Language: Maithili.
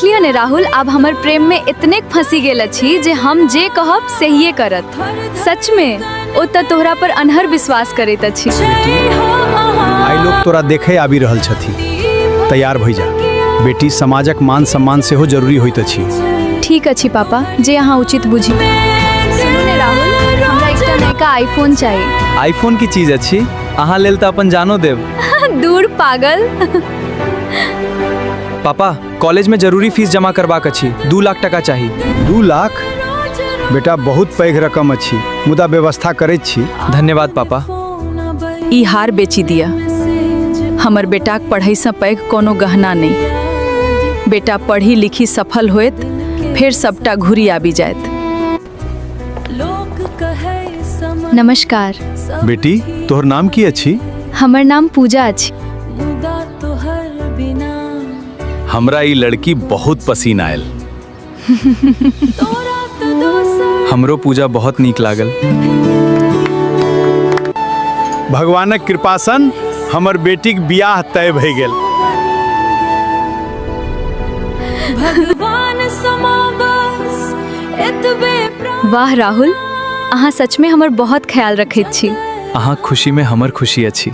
देखलियै ने राहुल, आब हमर प्रेम में इतने फंसी गेल अछि जे हम जे कहब सहिए करत। सच में ओ तऽ तोहरा पर अनहर विश्वास करैत अछि। बेटी, आइ लोक तोरा देखे आबि रहल छथि, तैयार भइ जा बेटी। समाजक मान सम्मान सेहो जरूरी होइत अछि। ठीक अछि पापा, जे अहाँ उचित बुझी। सुनू ने राहुल, हमरा एकटा नयका आईफोन चाही। आईफोन की चीज अछि, अहाँ लेल तऽ अपन जानो देब। दूर पागल। पापा, कॉलेज में जरूरी फीस जमा करबाक अछि, 2 लाख टका चाही। 2 लाख? बेटा, बहुत पैघ रकम अछि, मुदा व्यवस्था करैत छी। धन्यवाद पापा। ई हार बेची दिया, हमर बेटाक पढ़ैसँ पैघ कोनो गहना नहि। बेटा पढ़ी लिखी सफल होयत, फेर सबटा घुरी आबि जायत। नमस्कार। बेटी, तोहर नाम की अछि? हमर नाम पूजा अछि। हमरा ई लड़की बहुत पसीन आयल। हमरो पूजा बहुत नीक लागल। भगवानक कृपासन हमर बेटीक बियाह तय भए गेल। भगवान समा बस एतबे। वाह राहुल, अहाँ सचमे हमर बहुत ख्याल रखैत छी। अहाँ खुशी में हमर खुशी अछि।